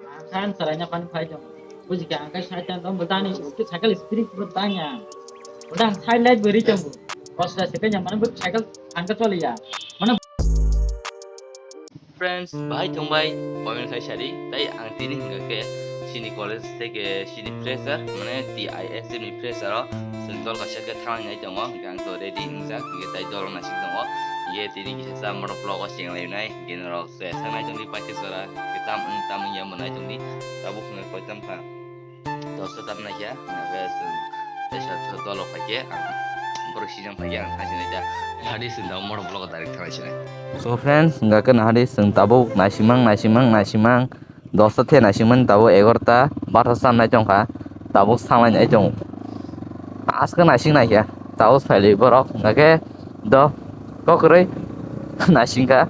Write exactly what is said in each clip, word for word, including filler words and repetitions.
Ang khan chwraina phani phai tong. Buji khe ang khe side tang tong, bo dani cycle sprint bo tang ya. Bo dang side light bo ri tong bo. Bosra se kanya mane bo cycle ang khe choli ya. Mane Friends, bahai thongbai comment khai sari, tai ang tini hingka khe sini college theke sini fresher, mane T I S M ni fresher o, chwng dol kaisa khe thang nai tongo, hingke ang to ready wngjak, hingke tai dol naising tongo, ye tini kisa sa motor vlog o cheng lai nai, hingke norok se thang nai tongdi paite sora, khe tam wng tam wng ya bo nai tongdi, tabuk hwnwi koi tam kha. Dosta tam naikha, hingke chwng teisa dolo phaikhe ang borok sijang phaikhe ang thaisinaikha. Hadi chwng tabuk motor vlog o direct thangnai sinai. So friends, hingke nahadi chwng tabuk naisimang, naisimang, naisimang, dosta the naisimang tabuk egarota, barsa chamnai tongkha, tabuk sanglai nai tongo. Aske naising naikha, tabuk phailwi borok, hingke do kokrwi naisingkha.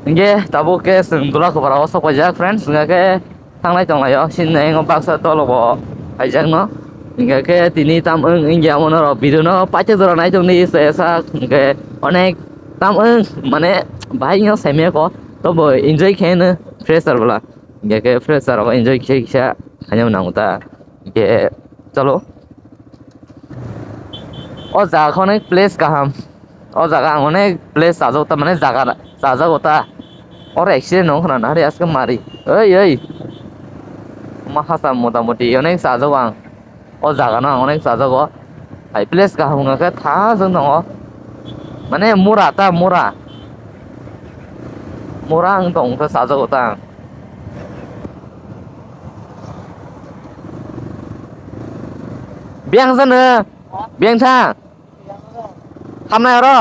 Hingke tabuk khe chwng dula kwpara o sok paijak friends, hingke thanglai tonglaio, sini eno baksa tolo bo paijakno. Hingke khe tini tam wng wngya omo norok video no paithak jora nai tongdi se sak, hingke onek tam wng mane bahai no saimaya ko, tobo enjoy khe no fresher bwla. Hingke khe fresher rok enjoy khe kisa khaina nango ta. Hingke chalo. O jaga khe onek place kaham. O jaga ang onek place chajago ta, mane jaga chajago ta. Oro accident wng khna nahari aske mari. Oi, oi. Ma hasa motamoti onek chajago ang. O jaga no ang onek chajago. Hai place kaham wngkha khe thajak tongo. Mane mura ta mura. Mura ang tong khe chajago ta ang. Biyang jano? Biyang thang? Hamnai oro?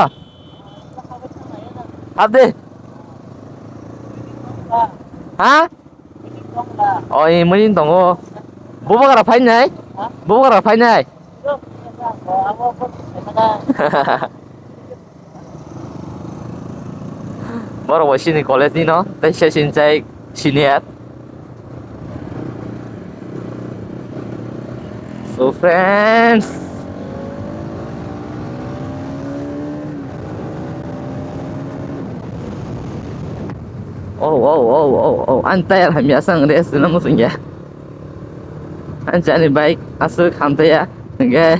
Habdi? Ha? Oi, mui tongo. Bubagra phainai? Bubagra phainai? Borok bo sini college ni no, tei se sini chai senior. So friends. Oh, oh, oh, oh, oh, ani tayar hamya sang rest na musungya. Ani chani bike aswk hamtaya, hingke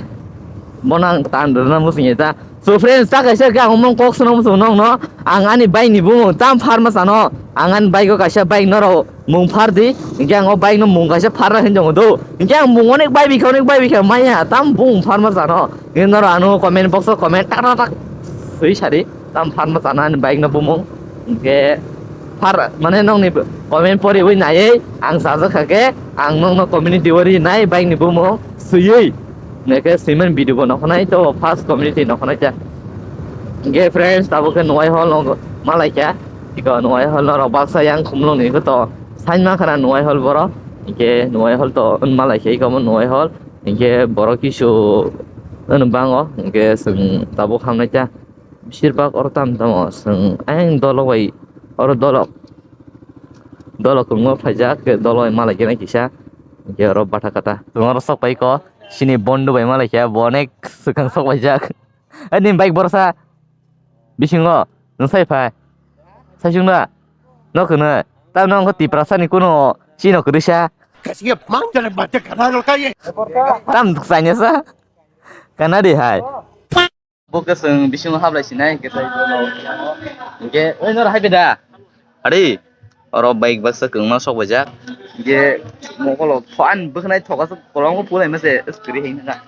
bono ang tan rwna musungya ta. So friends, ta kaisa khe ang mung kok swnam swnam no, ang ani bike ni bumung tam pharma sano, ang ani bike o kaisa bike norok mung phar di, hingke ang o bike no mung kaisa pharna hinwi tongo do, hingke ang mung onek bai bikha onek bai bikha maya tam bumung pharma sano, hingke norok ano comment box o comment tak tak tak swi sadi tam pharma sano ani bike no bumung, hingke phar mane nokni comment poriwi naiwi ang sajak kha khe ang nokno community o rinai bike ni bumung swiwi. Neke swiman video bo noknai to first community noknai ta. Hingke friends tabuk khe Nuwai hall no malai kha. Iko Nuwai hall no rok baksa yang khumlung ni to sain ma khana Nuwai hall boro. Hingke Nuwai hall to malai kha iko mo Nuwai hall. Hingke boro kisu ano bango hingke chwng tabuk hamnai ta. Besir bak oro tam tamo chwng ayang dolok bai oro dolok dolok kwbangma phaijak dolok bai malai khe kisa hingke oro bata kata. Chwng oro sok pai ko. Sini bondo bai malai khe bo onek swkang sok paijak. Ani bike borsa bisingo nwng sai phai. Sai chwng da. No khwno. Tam no wngkha Tiprasa ni kuno chino kwrwisa. Kasi mang jale bate kana lo kai. Tam sainasa. Kana di hai. Bo kwswng bisingo hablai sinai, hwnkhe tai bono, hwnkhe, oi, noro hai beda. Ari, oro bike baksa kwbangma sok baijak. Hwnkhe, mokolo, pho, ani bwkhanai thoka se kolom pulai mase, scooty hai nangkha.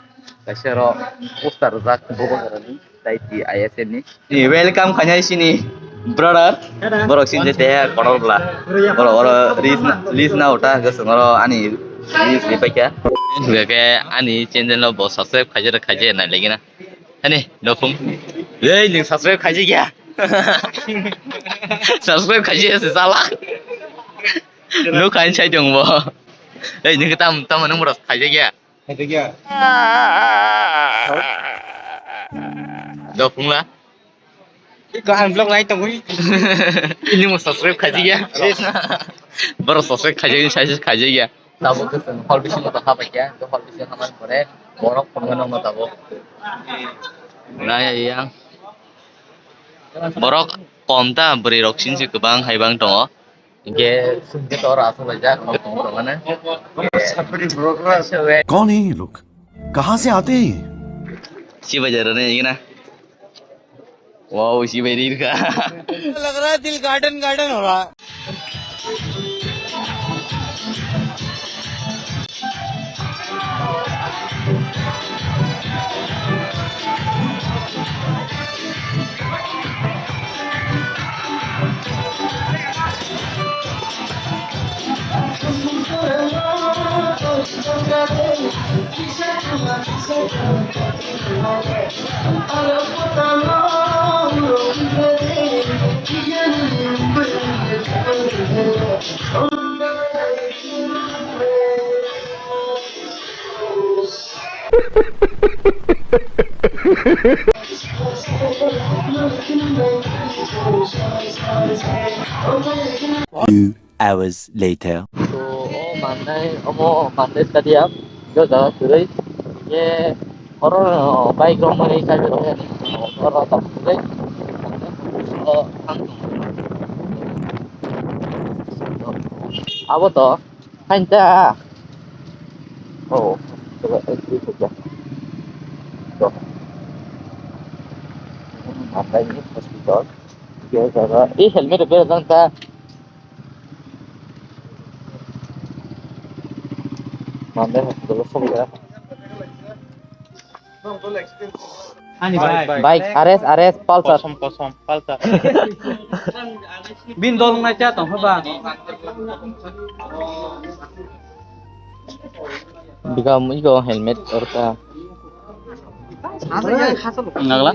Kaisa oro poster rijak, bo bakarani, tai T I S M ni. Ni welcome khainai sini brother. Borok sini je teha kotor bla. Borok oro reels na, reels na uta, hwnkhe chwng oro ani reels ripaikha. Hwnkhe ani channel no bo subscribe khaijak, khaijak nai lagi na. Ani, no phung. Ei, nwng subscribe khaijak ya. Subscribe khaijak ya se sala. No khain sai dong bo. Ei, nwng tam, tam nwng mura khaijak ya. Khaijak ya. Do phung la. Iko ang vlog nai tongwi. Ini mo subscribe khaijak ya. Boro subscribe khaijak ya, sai khaijak ya. Tabuk khe chwng hall bisingo tongkha bai khe, hall bisingo tongmani pore borok phunukgwi nongno tabuk. Nai yang. Borok kom ta, bwrwi rok sini se kwbang hai bang tongo. Hinkhe sumke tor aswk laijak, tongmani. कौन है ये लोग? कहाँ से आते हैं ये? Si bai jai rwni hingna. Wow, si bai rir ka. लग रहा है दिल गार्डन गार्डन हो रहा है. Two hours later. To o manai, omo manai stadium, jo jaga kwrwi. Ye oro bike rok mani kaiwi rok yani. Oro tam kwrwi. O thang tongo. Abo to. Hain ta. Oh, coba entry saja. Tuh. Matanya hospital. Dia jaga. Ih, helmet berajang ta. Mana hospital sok ya. Ani bike. Bike, R S, R S, Pulsar. Kosom, kosom, Pulsar. Bin dol nai cha tong ba. Bikam iko helmet orta. Nagla.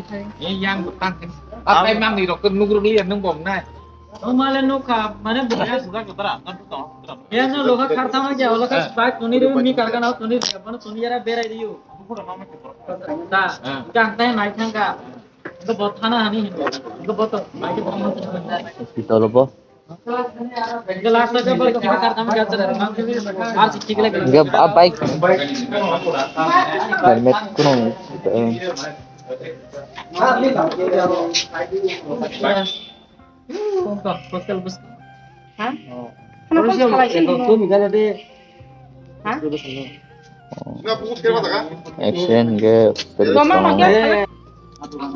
Akai mang ni rok nugruk liya nung bom nai. Male nukha, mane buya suga kotara. Yang no loka khartama ja, loka bike tuni ri mi karkana tuni ri, mane tuni yara berai riyo. Da, kang tai mai thangka. Go bot thana hani. Go bot mai ke bot. Hospital bo. Go last ta jabal ko kar tam ga chara. Ar si thik lagi. Ga ba-, bike. Helmet kuno. Kung ka hostel bus. Ha? Ano kung salai sini mo? Ha? Accident ke. Goma mangya. Ang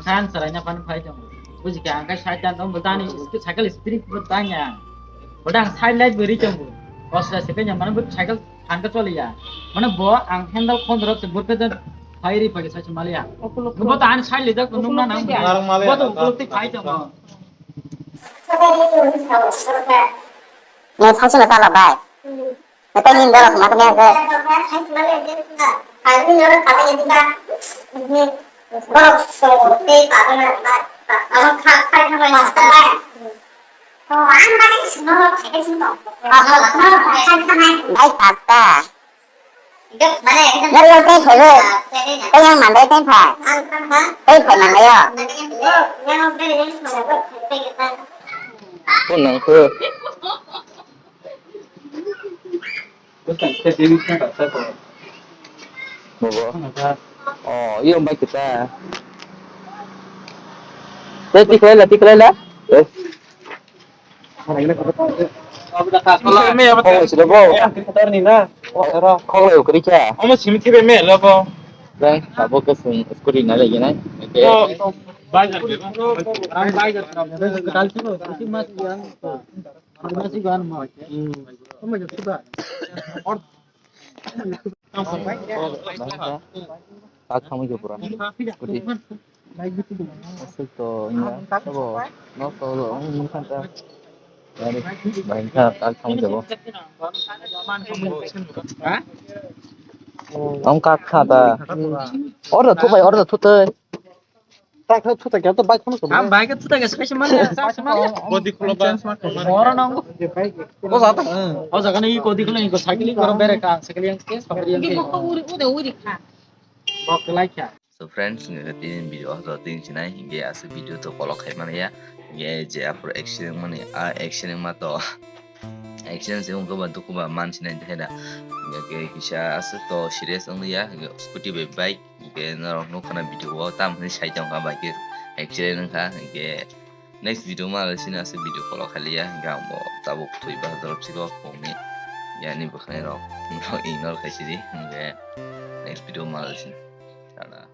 kan sarai na pan phai jong. Buji ka ang ka sai tan dong botani iski cycle speed botanya. Bodang side light beri jong. Kosra sekenya mana bot cycle Thangka choliya. Mane bo ang handle khondro se burkhe de phai ri phai sa chumaliya. Bo ta ani side le jak nung na nang. Ngarang maliya. Bo to ukulok tik phai tong. Yang sa chuna tala bai. Nata ni ndara kuma kuma ke. Borok so te pa na. Ang kha kha kha. Bai pasta. Nari yang tei phai bo. Tei yang mandai tei phai. Tei phai mandai yo. Phone nang kho. Bobo. Oh, iyo bai kita. Tei tiklai la, tiklai la. Eh. Khawlai silo bo. Khawlai ukri kha. Omo simi thibe me lobo. Bang, abo ke sing scooty na lagi nai. Tak khamwi khe pura. Scooty. Aswk to wngya. Abo nosto ulo wng kha ta. Bahai kha tak khamwi khe bo. Wng kha kha ta. Order thubai, order thutwi. Tak kha thuta kya to bike khamwi khe. Am bike thuta kya special man, special man. Kodi khulo ba. Oro nang. Ko jata. O jaga ni kodi khulo ni ko cycling koro bere ka, cycling ke, cycling ke. Uri, uri, uri kha. Bok lai kha. So friends, hingke tini video o to tini sinai, hingke aswk video to kolok khai mani ya. Hingke je aphuru accident mani, a accident ma to accident se wngkha ba dukhu ba mansinai de da. Hingke kisa aswk to serious wngya, hingke scooty bai bike, hingke norok nukha na video o tam hinwi sai tongkha bike accident wngkha, hingke Next video ma lai sini ase video follow khailiya, hingke ang bo tabuk thwi ba drop siko phone ni yani bwkhwnai rok ignore khai sidi, hingke next video ma lai sini. Tata.